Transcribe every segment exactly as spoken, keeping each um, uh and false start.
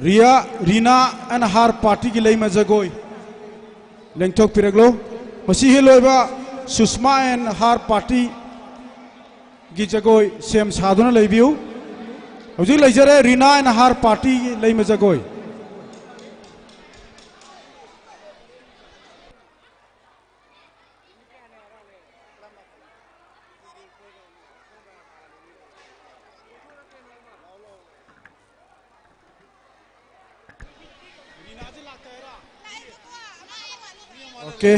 Rhea, Rina and ꯍꯥꯔ ꯄꯥꯔꯇꯤꯒꯤ ꯂꯩꯃ ꯖꯒꯣꯏ ꯂꯦꯡꯊꯣꯛꯄꯤꯔꯛꯂꯣ꯫ ꯃꯁꯤ ꯍꯦꯛ ꯂꯣꯏꯕ ꯁꯨꯁꯃꯥ ꯑꯦꯟ ꯍꯥꯔ ꯄꯥꯔꯇꯤꯒꯤ ꯖꯒꯣꯏ ꯁꯦꯝ ꯁꯥꯗꯨꯅ ꯂꯩꯕꯤꯌꯨ꯫ ꯍꯧꯖꯤꯛ ꯂꯩꯖꯔꯦ ꯔꯤꯅꯥ ꯑꯦꯟ ꯍꯥꯔ ꯄꯥꯔꯇꯤꯒꯤ ꯂꯩꯃ ꯖꯒꯣꯏ꯫ ꯑꯣꯀꯦ꯫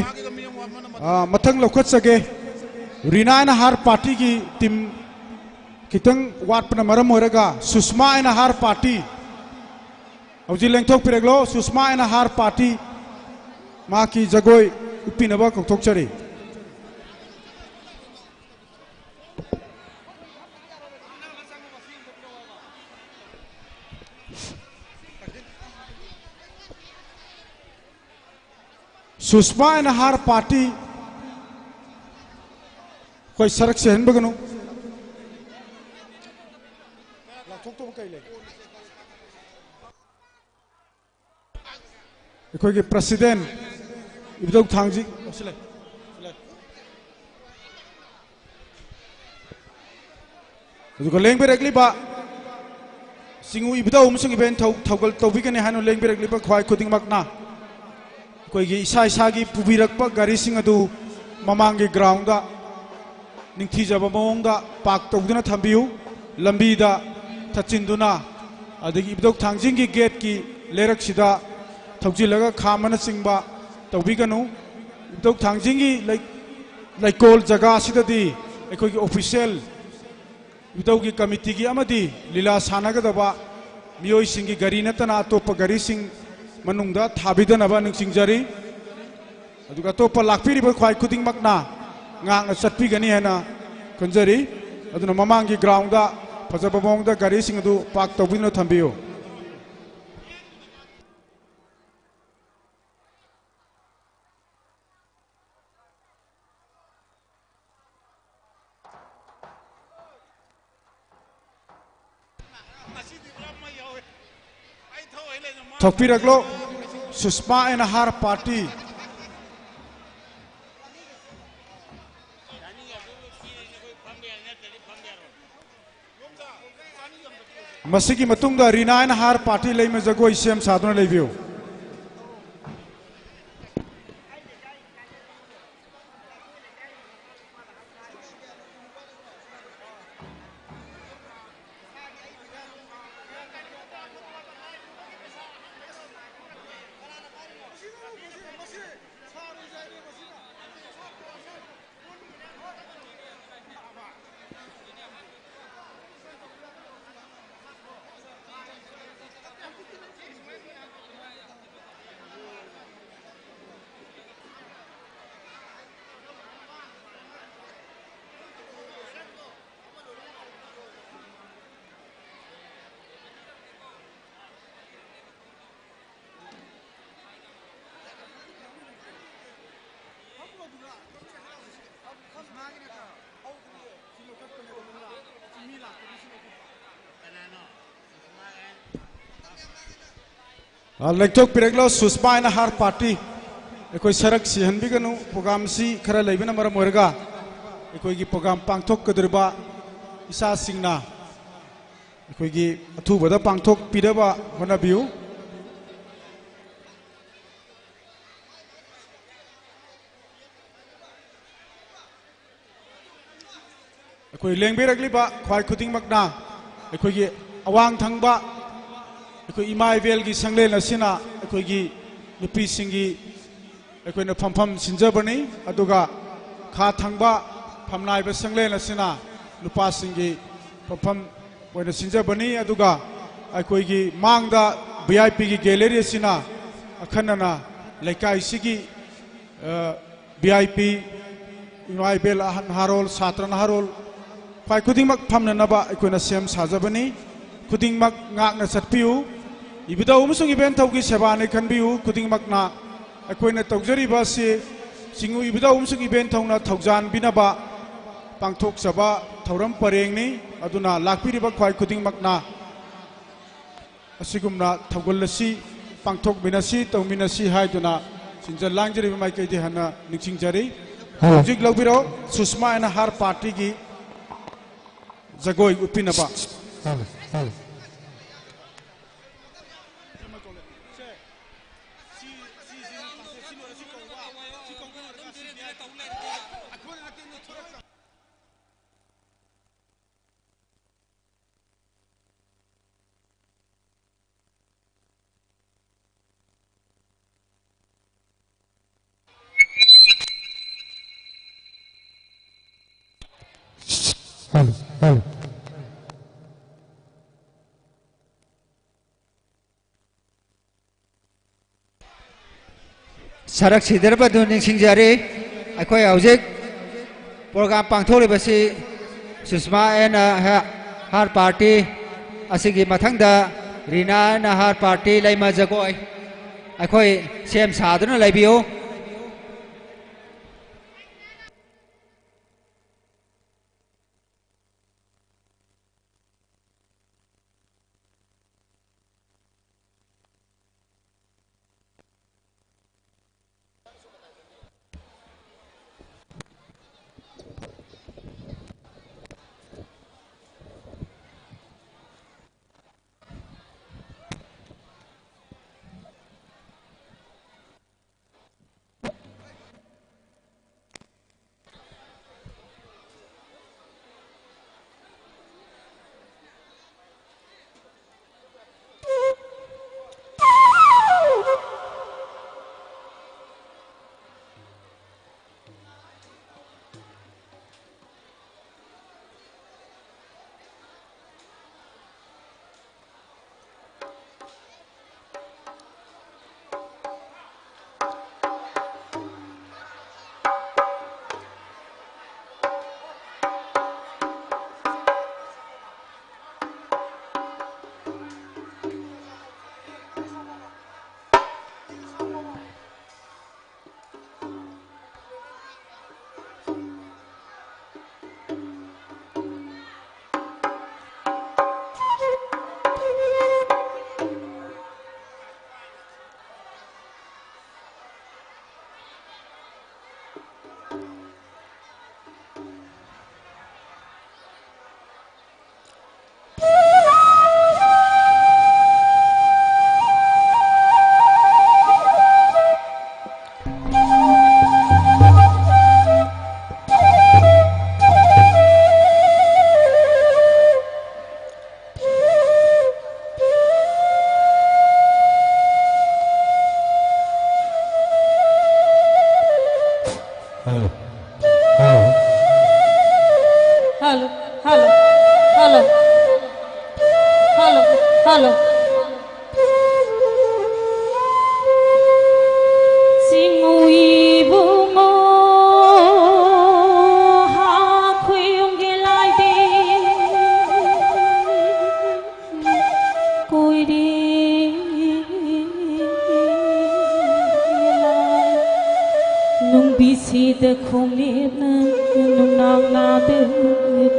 ꯑꯥ, ꯃꯊꯪ ꯂꯧꯈꯠꯆꯒꯦ꯫ ꯔꯤꯅꯥ ꯑꯦꯟ ꯍꯥꯔ ꯄꯥꯔꯇꯤꯒꯤ ꯇꯤꯝ ꯈꯤꯇꯪ ꯋꯥꯠꯄꯅ ꯃꯔꯝ ꯑꯣꯏꯔꯒ ꯁꯨꯁꯃꯥ ꯑꯦꯟ ꯍꯥꯔ ꯄꯥꯔꯇꯤ ꯍꯧꯖꯤꯛ ꯂꯦꯡꯊꯣꯛꯄꯤꯔꯛꯂꯣ꯫ ꯁꯨꯁꯃꯥ ꯑꯦꯟ ꯍꯥꯔ ꯄꯥꯔꯇꯤ ꯃꯍꯥꯛꯀꯤ ꯖꯒꯣꯏ ꯎꯠꯄꯤꯅꯕ ꯀꯧꯊꯣꯛꯆꯔꯤ꯫ ꯁꯨꯁꯃꯥ ꯑꯦꯟ ꯍꯥꯔ ꯄꯥꯔꯇꯤ꯫ ꯑꯩꯈꯣꯏ ꯁꯔꯛ ꯁꯦꯍꯟꯕꯒꯅꯨ꯫ ꯂꯥꯎꯊꯣꯛꯇꯧꯕ ꯀꯩ ꯂꯩ? ꯑꯩꯈꯣꯏꯒꯤ ꯄ꯭ꯔꯁꯤꯗꯦꯟ ꯏꯕꯨꯙꯧ ꯊꯥꯡꯖꯤꯡ, ꯁꯤ ꯂꯩ, ꯁꯤ ꯂꯩ꯫ ꯑꯗꯨꯒ ꯂꯦꯡꯕꯤꯔꯛꯂꯤꯕ ꯆꯤꯡꯎ ꯏꯕꯨꯙꯧ ꯑꯃꯁꯨꯡ ꯏꯕꯦꯟ ꯊꯧ-, ꯊꯧꯒꯜ ꯇꯧꯕꯤꯒꯅꯤ ꯍꯥꯏꯅ ꯂꯦꯡꯕꯤꯔꯛꯂꯤꯕ ꯈ꯭ꯋꯥꯏ ꯈꯨꯗꯤꯡꯃꯛꯅ ꯑꯩꯈꯣꯏꯒꯤ ꯏꯁꯥ ꯏꯁꯥꯒꯤ ꯄꯨꯕꯤꯔꯛꯄ ꯒꯥꯔꯤꯁꯤꯡ ꯑꯗꯨ ꯃꯃꯥꯡꯒꯤ ꯒ꯭ꯔꯥꯎꯟꯗ ꯅꯤꯡꯊꯤꯖꯕ ꯃꯑꯣꯡꯗ ꯄꯥꯔꯛ ꯇꯧꯗꯨꯅ ꯊꯝꯕꯤꯌꯨ꯫ ꯂꯝꯕꯤꯗ ꯊꯠꯆꯤꯟꯗꯨꯅ, ꯑꯗꯒꯤ ꯏꯕꯨꯙꯧ ꯊꯥꯡꯖꯤꯡꯒꯤ ꯒꯦꯠꯀꯤ ꯂꯩꯔꯛꯁꯤꯗ ꯊꯧꯖꯤꯜꯂꯒ ꯈꯥꯝꯕꯅꯆꯤꯡꯕ ꯇꯧꯕꯤꯒꯅꯨ꯫ ꯏꯕꯨꯙꯧ ꯊꯥꯡꯖꯤꯡꯒꯤ ꯂꯩ-, ꯂꯩꯀꯣꯜ ꯖꯒꯥ ꯑꯁꯤꯗꯗꯤ ꯑꯩꯈꯣꯏꯒꯤ ꯑꯣꯐꯤꯁꯤꯌꯦꯜ ꯏꯕꯨꯙꯧꯒꯤ ꯀꯃꯤꯇꯤꯒꯤ ꯑꯃꯗꯤ ꯂꯤꯂꯥ ꯁꯥꯟꯅꯒꯗꯕ ꯃꯤꯑꯣꯏꯁꯤꯡꯒꯤ ꯒꯥꯔꯤ ꯅꯠꯇꯅ ꯑꯇꯣꯞꯄ ꯒꯥꯔꯤꯁꯤꯡ ꯃꯅꯨꯡꯗ ꯊꯥꯕꯤꯗꯅꯕ ꯅꯤꯡꯁꯤꯡꯖꯔꯤ꯫ ꯑꯗꯨꯒ ꯑꯇꯣꯞꯄ ꯂꯥꯛꯄꯤꯔꯤꯕ ꯈ꯭ꯋꯥꯏ ꯈꯨꯗꯤꯡꯃꯛꯅ ꯉꯥꯛꯅ ꯆꯠꯄꯤꯒꯅꯤ ꯍꯥꯏꯅ ꯈꯟꯖꯔꯤ꯫ ꯑꯗꯨꯅ ꯃꯃꯥꯡꯒꯤ ꯒ꯭ꯔꯥꯎꯟꯗ ꯐꯖꯕ ꯃꯑꯣꯡꯗ ꯒꯥꯔꯤꯁꯤꯡ ꯑꯗꯨ ꯄꯥꯔꯛ ꯇꯧꯕꯤꯗꯨꯅ ꯊꯝꯕꯤꯌꯨ꯫ ꯉꯁꯤꯗꯤ ꯄꯨꯔꯥ ꯃꯩ ꯍꯧꯋꯦ꯫ ꯑꯩ ꯊꯣꯛꯄꯤꯔꯛꯂꯣ, ꯁꯨꯁꯃꯥ ꯑꯦꯟ ꯍꯥꯔ ꯄꯥꯔꯇꯤ꯫ ꯃꯁꯤꯒꯤ ꯃꯇꯨꯡꯗ ꯔꯤꯅꯥ ꯑꯦꯟ ꯍꯥꯔ ꯄꯥꯔꯇꯤ ꯂꯩꯃ ꯖꯒꯣꯏ ꯁꯦꯝ ꯁꯥꯗꯨꯅ ꯂꯩꯕꯤꯌꯨ꯫ ꯑ, ꯂꯦꯡꯊꯣꯛꯄꯤꯔꯛꯂꯣ, ꯁꯨꯁꯃꯥ ꯑꯦꯟ ꯍꯥꯔ ꯄꯥꯔꯇꯤ꯫ ꯑꯩꯈꯣꯏ ꯁꯔꯛ ꯁꯤꯍꯟꯕꯤꯒꯅꯨ꯫ ꯄ꯭ꯔꯣꯒꯥꯝꯁꯤ ꯈꯔ ꯂꯩꯕꯅ ꯃꯔꯝ ꯑꯣꯏꯔꯒ ꯑꯩꯈꯣꯏꯒꯤ ꯄ꯭ꯔꯣꯒꯥꯝ ꯄꯥꯡꯊꯣꯛꯀꯗꯧꯔꯤꯕ ꯏꯆꯥꯁꯤꯡꯅ ꯑꯩꯈꯣꯏꯒꯤ ꯑꯊꯨꯕꯗ ꯄꯥꯡꯊꯣꯛꯄꯤꯅꯕ ꯍꯣꯠꯅꯕꯤꯌꯨ꯫ ꯑꯩꯈꯣꯏ ꯂꯦꯡꯕꯤꯔꯛꯂꯤꯕ ꯈ꯭ꯋꯥꯏ ꯈꯨꯗꯤꯡꯃꯛꯅ ꯑꯩꯈꯣꯏꯒꯤ ꯑꯋꯥꯡ ꯊꯪꯕ ꯑꯩꯈꯣꯏ ꯏꯃꯥ ꯏꯕꯦꯜꯒꯤ ꯁꯪꯂꯦꯟ ꯑꯁꯤꯅ ꯑꯩꯈꯣꯏꯒꯤ ꯅꯨꯄꯤꯁꯤꯡꯒꯤ ꯑꯩꯈꯣꯏꯅ ꯐꯝꯐꯝ ꯁꯤꯟꯖꯕꯅꯤ꯫ ꯑꯗꯨꯒ ꯈꯥ ꯊꯪꯕ ꯐꯝꯅꯥꯏꯕ ꯁꯪꯂꯦꯟ ꯑꯁꯤꯅ ꯅꯨꯄꯥꯁꯤꯡꯒꯤ ꯐꯝꯐꯝ ꯑꯣꯏꯅ ꯁꯤꯟꯖꯕꯅꯤ꯫ ꯑꯗꯨꯒ ꯑꯩꯈꯣꯏꯒꯤ ꯃꯥꯡꯗ ꯚꯤ ꯑꯥꯏ ꯄꯤꯒꯤ ꯒꯦꯂꯔꯤ ꯑꯁꯤꯅ ꯑꯈꯟꯅꯅ ꯂꯩꯀꯥꯏꯁꯤꯒꯤ, ꯑ, ꯚꯤ ꯑꯥꯏ ꯄꯤ, ꯏꯃꯥ ꯏꯕꯦꯜ ꯑꯍꯟ ꯅꯍꯥꯔꯣꯜ, ꯁꯥꯇ꯭ꯔ ꯅꯍꯥꯔꯣꯜ, ꯈ꯭ꯋꯥꯏ ꯈꯨꯗꯤꯡꯃꯛ ꯐꯝꯅꯅꯕ ꯑꯩꯈꯣꯏꯅ ꯁꯦꯝ ꯁꯥꯖꯕꯅꯤ꯫ ꯈꯨꯗꯤꯡꯃꯛ ꯉꯥꯛꯅ ꯆꯠꯄꯤꯌꯨ꯫ ꯏꯕꯨꯙꯧ ꯑꯃꯁꯨꯡ ꯏꯕꯦꯟꯊꯧꯒꯤ ꯁꯦꯕꯥꯅꯤ ꯈꯟꯕꯤꯌꯨ꯫ ꯈꯨꯗꯤꯡꯃꯛꯅ ꯑꯩꯈꯣꯏꯅ ꯇꯧꯖꯔꯤꯕ ꯑꯁꯤ ꯆꯤꯉꯨ ꯏꯕꯨꯙꯧ ꯑꯃꯁꯨꯡ ꯏꯕꯦꯟꯊꯧꯅ ꯊꯧꯖꯥꯟꯕꯤꯅꯕ ꯄꯥꯡꯊꯣꯛꯆꯕ ꯊꯧꯔꯝ ꯄꯔꯦꯡꯅꯤ꯫ ꯑꯗꯨꯅ ꯂꯥꯛꯄꯤꯔꯤꯕ ꯈ꯭ꯋꯥꯏ ꯈꯨꯗꯤꯡꯃꯛꯅ ꯑꯁꯤꯒꯨꯝꯅ ꯊꯧꯒꯜ ꯑꯁꯤ ꯄꯥꯡꯊꯣꯛꯃꯤꯟꯅꯁꯤ, ꯇꯧꯃꯤꯟꯅꯁꯤ ꯍꯥꯏꯗꯨꯅ ꯁꯤꯟꯖ ꯂꯥꯡꯖꯔꯤꯕ ꯃꯥꯏꯀꯩꯗꯤ ꯍꯟꯅ ꯅꯤꯡꯁꯤꯡꯖꯔꯤ꯫ ꯍꯜꯂꯣ꯫ ꯍꯧꯖꯤꯛ ꯂꯧꯕꯤꯔꯣ, ꯁꯨꯁꯃꯥ ꯑꯦꯟ ꯍꯥꯔ ꯄꯥꯔꯇꯤꯒꯤ ꯖꯒꯣꯏ ꯎꯠꯄꯤꯅꯕ꯫ Hello, hello. Hello, hello. ꯁꯔꯛ ꯁꯤꯗꯔꯕꯗꯨ ꯅꯤꯡꯁꯤꯡꯖꯔꯤ꯫ ꯑꯩꯈꯣꯏ ꯍꯧꯖꯤꯛ ꯄ꯭ꯔꯣꯒ꯭ꯔꯥꯝ ꯄꯥꯡꯊꯣꯛꯂꯤꯕꯁꯤ ꯁꯨꯁꯃꯥ ꯑꯦꯟ ꯍꯥꯔ ꯄꯥꯔꯇꯤ ꯑꯁꯤꯒꯤ ꯃꯊꯪꯗ ꯔꯤꯅꯥ ꯑꯦꯟ ꯍꯥꯔ ꯄꯥꯔꯇꯤ ꯂꯩꯃ ꯖꯒꯣꯏ꯫ ꯑꯩꯈꯣꯏ ꯁꯦꯝ ꯁꯥꯗꯨꯅ ꯂꯩꯕꯤꯌꯨ꯫ Hello, hello, hello, hello, hello. Singui bungo ha khuyung gilai di. Kuiri nung bisi de khongni na, nung nang na de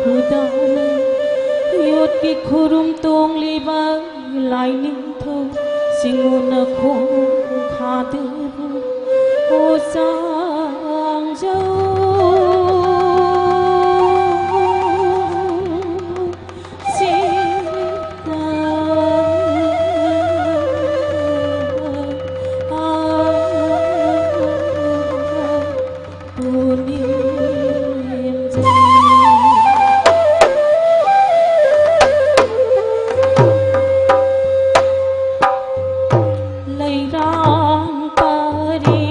khudana. Yot ki khurum tong liba lai ning tho, singu na khong kha de bu, o sang jau. Leirang pari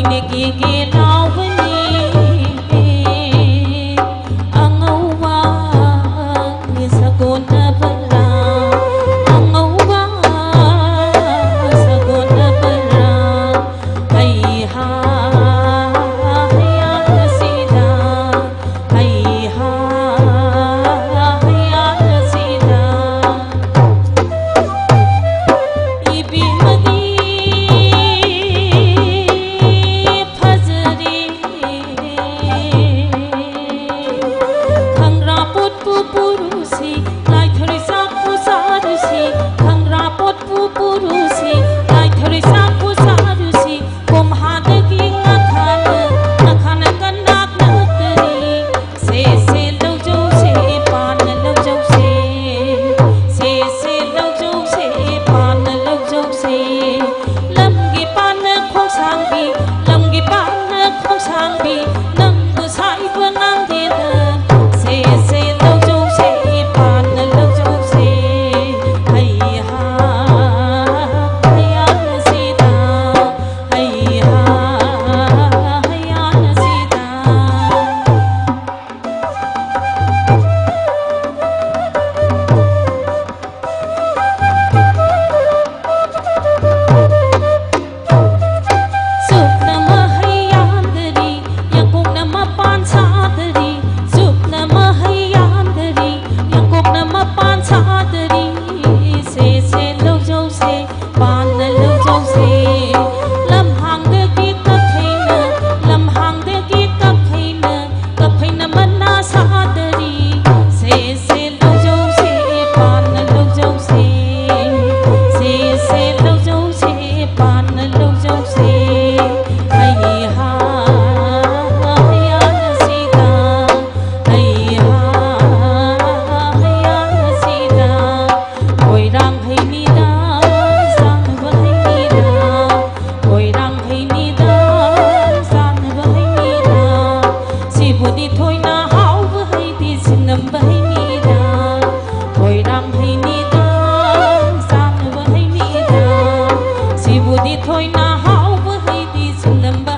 ꯅꯤꯒꯤꯒꯤ ꯂꯥꯎꯕꯅꯤ꯫ ꯑꯉꯧꯕ ꯁꯒꯣꯜꯅꯕꯔꯥ, ꯑꯉꯧꯕ ꯁꯒꯣꯜꯅꯕꯔꯥ, ꯍꯩꯍꯥ ꯍꯩꯌꯥꯅꯁꯤꯗ꯫ ꯍꯩꯍꯥ ꯍꯩꯌꯥꯅꯁꯤꯗ꯫ ꯏꯕꯦꯝꯃꯗꯤ ꯐꯖꯔꯦ꯫ ꯈꯪꯒ꯭ꯔꯥ ꯄꯣꯠꯄꯨ ꯄꯨꯔꯨꯁꯤ, ꯂꯥꯏꯊꯣꯏ ꯆꯥꯛꯄꯨ ꯆꯥꯔꯨꯁꯤ꯫ ꯈꯪꯒ꯭ꯔꯥ ꯄꯣꯠꯄꯨ ꯄꯨꯔꯨꯁꯤ, ꯂꯥꯏꯊꯣꯏ ꯆꯥꯛꯄꯨ ꯆꯥꯔꯨꯁꯤ꯫ ꯀꯣꯝꯍꯥꯗꯒꯤ ꯉꯥꯈꯥꯅ, ꯉꯥꯈꯥꯅ ꯀꯅꯥꯛꯅ ꯀꯔꯤ? ꯁꯦ ꯁꯦ ꯂꯧꯖꯧꯁꯦ, ꯄꯥꯟꯅ ꯂꯧꯖꯧꯁꯦ꯫ ꯁꯦ ꯁꯦ ꯂꯧꯖꯧꯁꯦ, ꯄꯥꯟꯅ ꯂꯧꯖꯧꯁꯦ꯫ ꯂꯝꯒꯤ ꯄꯥꯟꯅ ꯈꯣꯡꯁꯥꯡꯕꯤ, ꯂꯝꯒꯤ ꯄꯥꯟꯅ ꯈꯣꯡꯁꯥꯡꯕꯤ, ꯅꯪꯕꯨ ꯁꯥꯏꯕ ꯉꯥꯡꯗꯦꯗ꯫ ꯁꯦ ꯁꯦ ꯂꯧꯖꯧꯁꯦ, ꯄꯥꯟꯅ ꯂꯧꯖꯧꯁꯦ꯫ ꯍꯩꯍꯥ ꯍꯩꯌꯥꯅꯁꯤꯗ꯫ ꯍꯩꯍꯥ ꯍꯩꯌꯥꯅꯁꯤꯗ꯫ ꯆꯨꯞꯅ ꯃꯍꯩ ꯌꯥꯟꯗꯔꯤ, ꯌꯥꯡꯀꯣꯛꯅ ꯃꯄꯥꯟ ꯁꯥꯗꯔꯤ꯫ ꯆꯨꯞꯅ ꯃꯍꯩ ꯌꯥꯟꯗꯔꯤ, ꯌꯥꯡꯀꯣꯛꯅ ꯃꯄꯥꯟ ꯁꯥꯗꯔꯤ꯫ ꯁꯦ ꯁꯦ ꯂꯧꯖꯧꯁꯦ, ꯄꯥꯟꯅ ꯂꯧꯖꯧꯁꯦ꯫ ꯂꯝꯍꯥꯡꯗꯒꯤ ꯀꯛꯐꯩꯅ, ꯂꯝꯍꯥꯡꯗꯒꯤ ꯀꯛꯐꯩꯅ, ꯀꯛꯐꯩꯅ ꯃꯅꯥ ꯁꯥꯗꯔꯤ꯫ ꯁꯦ ꯁꯦ ꯂꯧꯖꯧꯁꯦ, ꯄꯥꯟꯅ ꯂꯧꯖꯧꯁꯦ꯫ ꯁꯦ ꯁꯦ ꯂꯧꯖꯧꯁꯦ, ꯄꯥꯟꯅ ꯂꯧꯖꯧꯁꯦ꯫ ꯍꯩꯍꯥ ꯍꯩꯌꯥꯅꯁꯤꯗ, ꯍꯩꯍꯥ ꯍꯩꯌꯥꯅꯁꯤꯗ꯫ ꯃꯣꯏꯔꯥꯡ ꯍꯩꯅꯤꯗ, ꯆꯥꯅꯕ ꯍꯩꯅꯤꯗ꯫ ꯃꯣꯏꯔꯥꯡ ꯍꯩꯅꯤꯗ, ꯆꯥꯅꯕ ꯍꯩꯅꯤꯗ꯫ ꯁꯤꯕꯨꯗꯤ ꯊꯣꯏꯅ ꯍꯥꯎꯕ ꯍꯩꯗꯤ ꯁꯤꯟꯅꯝꯕ ꯍꯩꯅꯤꯗ꯫ ꯃꯣꯏꯔꯥꯡ ꯍꯩꯅꯤꯗ, ꯆꯥꯅꯕ ꯍꯩꯅꯤꯗ꯫ ꯁꯤꯕꯨꯗꯤ ꯊꯣꯏꯅ ꯍꯥꯎꯕ ꯍꯩꯗꯤ ꯁꯤꯟꯅꯝꯕ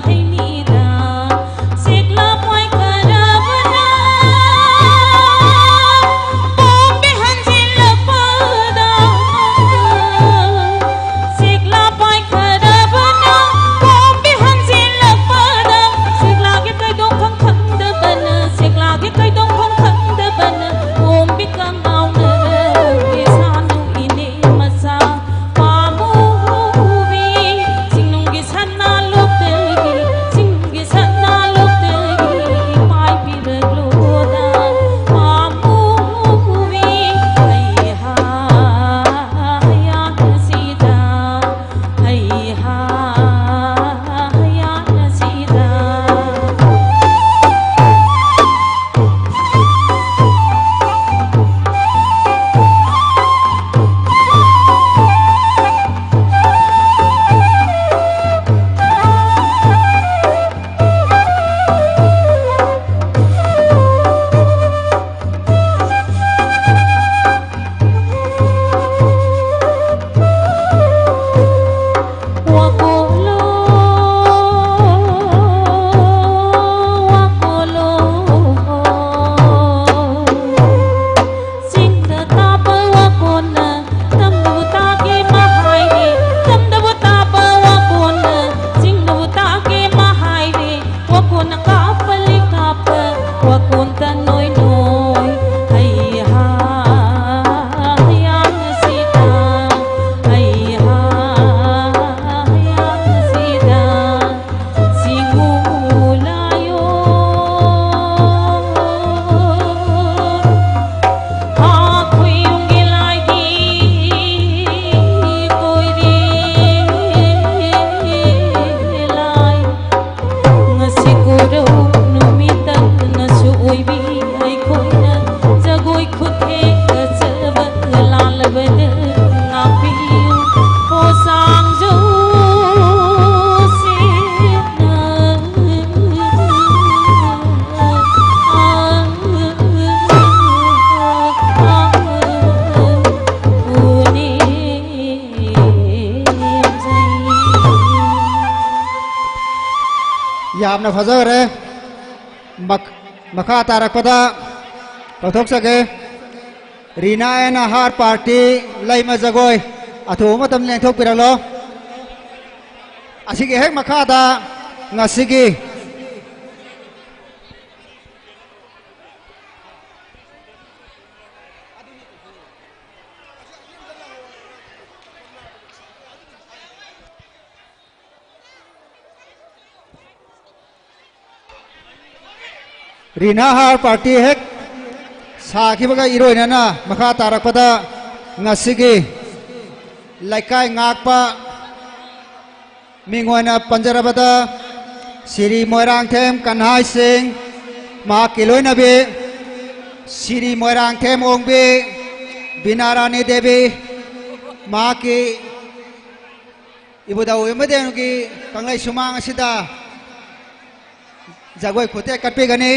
ꯌꯥꯝꯅ ꯐꯖꯈ꯭ꯔꯦ꯫ ꯃꯛ-, ꯃꯈꯥ ꯇꯥꯔꯛꯄꯗ ꯀꯧꯊꯣꯛꯆꯒꯦ꯫ ꯔꯤꯅꯥ ꯑꯦꯟ ꯍꯥꯔ ꯄꯥꯔꯇꯤ, ꯂꯩꯃ ꯖꯒꯣꯏ꯫ ꯑꯊꯨꯕ ꯃꯇꯝꯗ ꯂꯦꯡꯊꯣꯛꯄꯤꯔꯛꯂꯣ꯫ ꯑꯁꯤꯒꯤ ꯍꯦꯛ ꯃꯈꯥꯗ ꯉꯁꯤꯒꯤ ꯔꯤꯅꯥ ꯍꯥꯔ ꯄꯥꯔꯇꯤ ꯍꯦꯛ ꯁꯥꯈꯤꯕꯒ ꯏꯔꯣꯏꯅꯅ ꯃꯈꯥ ꯇꯥꯔꯛꯄꯗ ꯉꯁꯤꯒꯤ ꯂꯩꯀꯥꯏ ꯉꯥꯛꯄ ꯃꯤꯡ ꯑꯣꯏꯅ ꯄꯟꯖꯔꯕꯗ ꯁꯤꯔꯤ ꯃꯣꯏꯔꯥꯡꯊꯦꯝ ꯀꯟꯍꯥꯏ ꯁꯤꯡ, ꯃꯍꯥꯛꯀꯤ ꯂꯣꯏꯅꯕꯤ ꯁꯤꯔꯤ ꯃꯣꯏꯔꯥꯡꯊꯦꯝ ꯑꯣꯡꯕꯤ ꯕꯤꯅꯥ ꯔꯥꯅꯤ ꯗꯦꯕꯤ, ꯃꯍꯥꯛꯀꯤ ꯏꯕꯨꯙꯧ ꯏꯃꯙꯦꯅꯨꯒꯤ ꯀꯪꯂꯩ ꯁꯨꯃꯥꯡ ꯑꯁꯤꯗ ꯖꯒꯣꯏ ꯈꯨꯠꯊꯦꯛ ꯀꯠꯄꯤꯒꯅꯤ꯫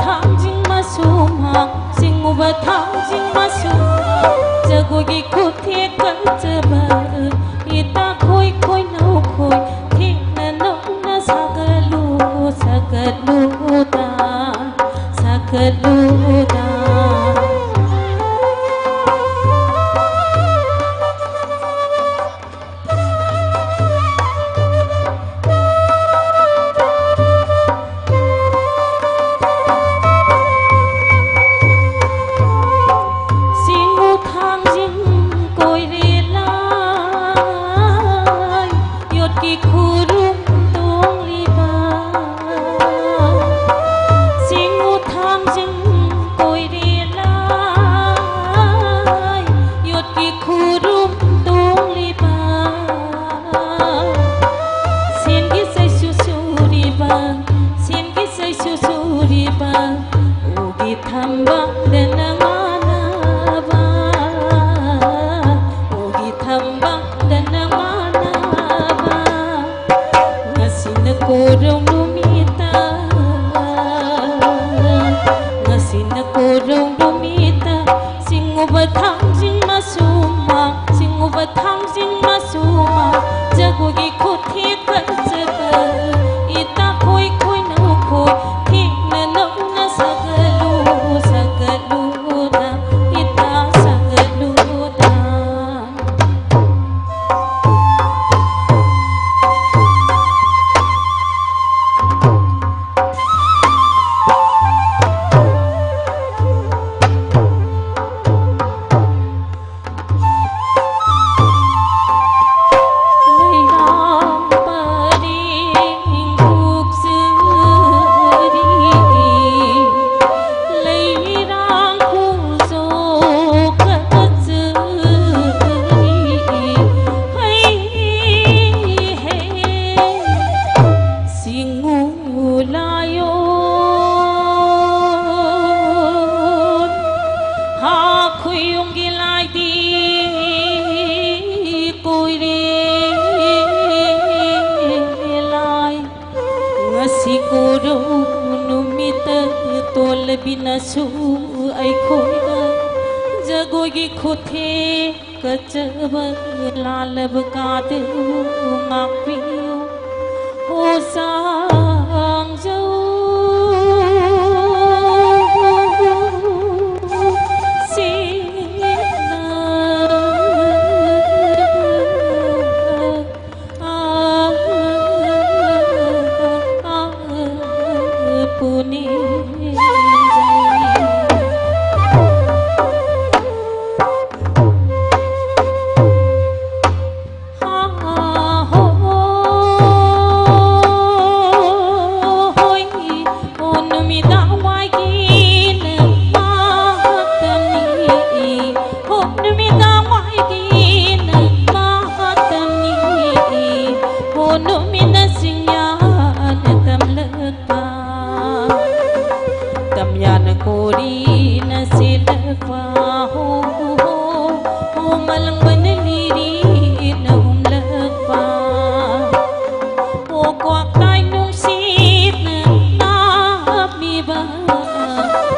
ꯊꯥꯡꯖꯤꯡ ꯃꯁꯨꯃ, ꯁꯤꯡꯎꯕ ꯊꯥꯡꯖꯤꯡ ꯃꯁꯨꯃ, ꯖꯒꯣꯏꯒꯤ ꯈꯨꯊꯦꯛ ꯀꯟꯖꯕ, ꯏꯇꯥ ꯈꯣꯏ ꯈꯣꯏꯅꯧ ꯈꯣꯏ, ꯊꯦꯛꯅ ꯅꯧꯅ ꯁꯥꯒꯠꯂꯨ, ꯁꯥꯒꯠꯂꯨꯗ, ꯁꯥꯒꯠꯂꯨꯗ꯫ ꯁꯤꯡꯎ ꯊꯥꯡꯖꯤꯡ ꯀꯣꯏꯔꯦ ꯂꯥꯏ, ꯌꯣꯠꯀꯤ ꯈꯨꯔꯨꯝ ꯇꯣꯡꯂꯤꯕ꯫ ꯁꯤꯡꯎ ꯊꯥꯡꯖꯤꯡ ꯀꯣꯏꯔꯦ ꯂꯥꯏ, ꯌꯣꯠꯀꯤ ꯈꯨꯔꯨꯝ ꯇꯣꯡꯂꯤꯕ꯫ ꯁꯦꯟꯒꯤ ꯆꯩꯁꯨ ꯁꯨꯔꯤꯕ, ꯁꯦꯟꯒꯤ ꯆꯩꯁꯨ ꯁꯨꯔꯤꯕ, ꯎꯒꯤ ꯊꯝꯕꯥꯜꯗ ꯅꯉꯥꯟꯅꯕ, ꯎꯒꯤ ꯊꯝꯕꯥꯜꯗ ꯅꯉꯥꯟꯅꯕ꯫ ꯉꯁꯤꯅ ꯀꯣꯔꯧ ꯅꯨꯃꯤꯠꯇ, ꯉꯁꯤꯅ ꯀꯣꯔꯧ ꯅꯨꯃꯤꯠꯇ, ꯁꯤꯡꯎꯕ ꯊꯥꯡꯖꯤꯡ ꯃꯁꯨꯃ, ꯁꯤꯡꯎꯕ ꯊꯥꯡꯖꯤꯡ ꯃꯁꯨꯃ, ꯖꯒꯣꯏꯒꯤ ꯈꯨꯊꯦꯛ ꯀꯟꯖꯕ, ꯏꯇꯥ ꯈꯣꯏ ꯈꯣꯏꯅꯧ ꯈꯣꯏ, ꯊꯦꯛꯅ ꯅꯧꯅ ꯁꯥꯒꯠꯂꯨ, ꯁꯥꯒꯠꯂꯨꯗ, ꯏꯇꯥ ꯁꯥꯒꯠꯂꯨꯗ꯫ ꯇꯣꯜꯂꯕꯤꯅꯁꯨ ꯑꯩꯈꯣꯏꯗ ꯖꯒꯣꯏꯒꯤ ꯈꯨꯠꯊꯦꯛ ꯀꯠꯆꯕ ꯂꯥꯜꯂꯕ ꯀꯥꯗꯨ ꯉꯥꯛꯄꯤꯌꯨ꯫ ꯑꯣ ꯆꯥꯡꯖꯧ ꯁꯤꯅ ꯇꯝꯌꯥꯅ ꯀꯣꯔꯤꯅ ꯁꯤꯜꯂꯛꯄ, ꯍꯣ, ꯍꯣ, ꯍꯣ, ꯍꯣ, ꯃꯂꯪꯕꯅ ꯂꯤꯔꯤꯅ ꯍꯨꯝꯂꯛꯄ꯫ ꯍꯣ ꯀ꯭ꯋꯥꯛꯇꯥꯏ ꯅꯨꯡꯁꯤꯠꯅ ꯅꯥꯞꯃꯤꯕ,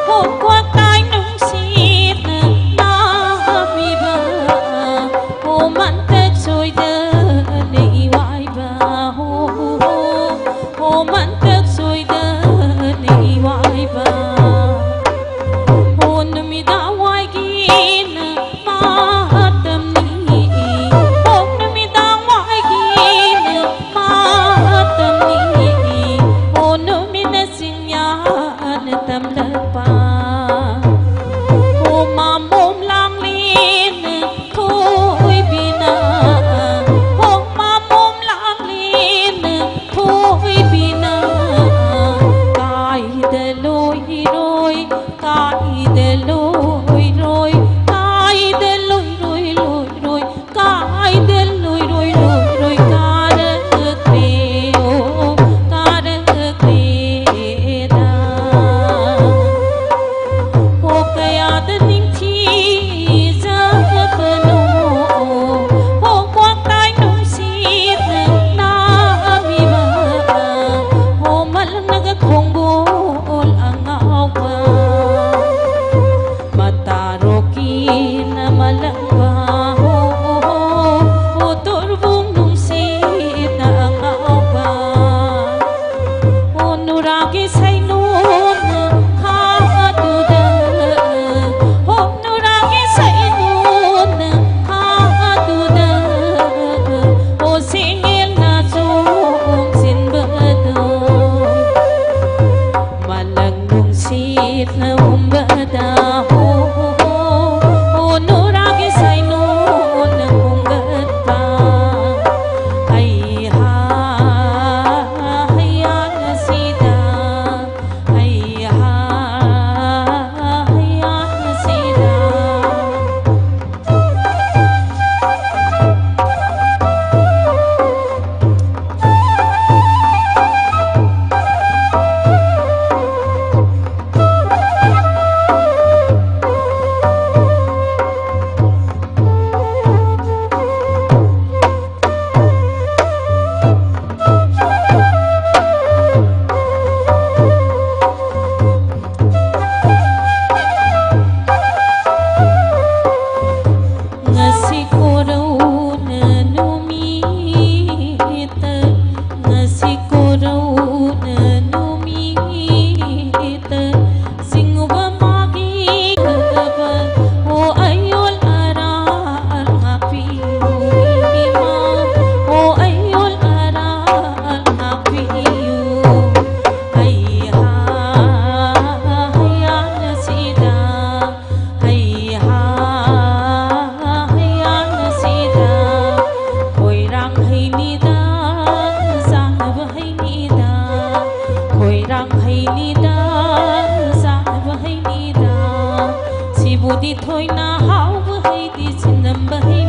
ꯍꯣ ꯀ꯭ꯋꯥꯛꯇꯥꯏ ꯅꯨꯡꯁꯤꯠꯅ ꯅꯥꯞꯃꯤꯕ, ꯍꯣ ꯃꯟꯇꯛ ꯁꯣꯏꯗꯅ ꯏꯋꯥꯏꯕ, ꯍꯣ, ꯍꯣ, ꯍꯣ꯫ ꯍꯣ ꯃꯟꯇꯛ ꯁꯣꯏꯗꯅ ꯏꯋꯥꯏꯕ꯫ ꯍꯣ ꯅꯨꯃꯤꯗꯥꯡ ꯋꯥꯏꯒꯤꯅ ꯃꯇꯝꯅꯤ꯫ ꯍꯣ ꯅꯨꯃꯤꯗꯥꯡ ꯋꯥꯏꯒꯤꯅ ꯃꯇꯝꯅꯤ꯫ ꯍꯣ ꯅꯨꯃꯤꯠꯅ ꯆꯤꯡꯌꯥꯅ ꯇꯝꯂꯛꯄ꯫ ꯍꯣ ꯃꯥꯃꯣꯝ ꯂꯥꯡꯂꯦꯅ ꯊꯣꯏꯕꯤꯅ, ꯍꯣ ꯃꯥꯃꯣꯝ ꯂꯥꯡꯂꯦꯅ ꯊꯣꯏꯕꯤꯅ, ꯀꯥꯏꯗ ꯂꯣꯏꯔꯣꯏ, ꯀꯥꯏꯗ ꯂꯣꯏꯔꯣꯏ, ꯀꯥꯏꯗ ꯂꯣꯏꯔꯣꯏ, ꯂꯣꯏꯔꯣꯏ, ꯀꯥꯏꯗ ꯂꯣꯏꯔꯣꯏ, ꯂꯣꯏꯔꯣꯏ, ꯀꯥꯔꯛꯂꯦ, ꯑꯣ, ꯀꯥꯔꯛꯂꯦꯗ꯫ ꯍꯣ ꯀꯌꯥꯗ ꯅꯤꯡꯊꯤꯖꯕꯅꯣ, ꯍꯣ ꯀ꯭ꯋꯥꯛꯇꯥꯏ ꯅꯨꯡꯁꯤꯠꯅ ꯅꯥꯝꯃꯤꯕ, ꯍꯣ ꯃꯂꯪꯅꯒ ꯈꯣꯡꯒꯣꯜ ꯑꯉꯥꯡ ꯁꯤꯠꯅ ꯍꯨꯝꯕꯗ ꯍꯣ, ꯍꯣ, ꯍꯣ, ꯍꯣ, ꯅꯨꯔꯥꯒꯤ ꯁꯩꯅꯣꯅ ꯈꯣꯡꯒꯠꯄ꯫ ꯍꯩꯍꯥ, ꯍꯩꯌꯥꯅ ꯁꯤꯗ, ꯍꯩꯍꯥ, ꯍꯩꯌꯥꯅ ꯁꯤꯗ꯫ Ngasi korau na numita, ngasi korau na numita, singuba magi gaba, o ayol ara al ngapiu ima, o ayol ara al ngapiu. Haiha, haiha na sida. Haiha, haiha na sida. Khoirang hainida, sanaba hainida. Khoirang hainida, sanaba hainida. Sibudi thoina hauba haidi, sinamba hai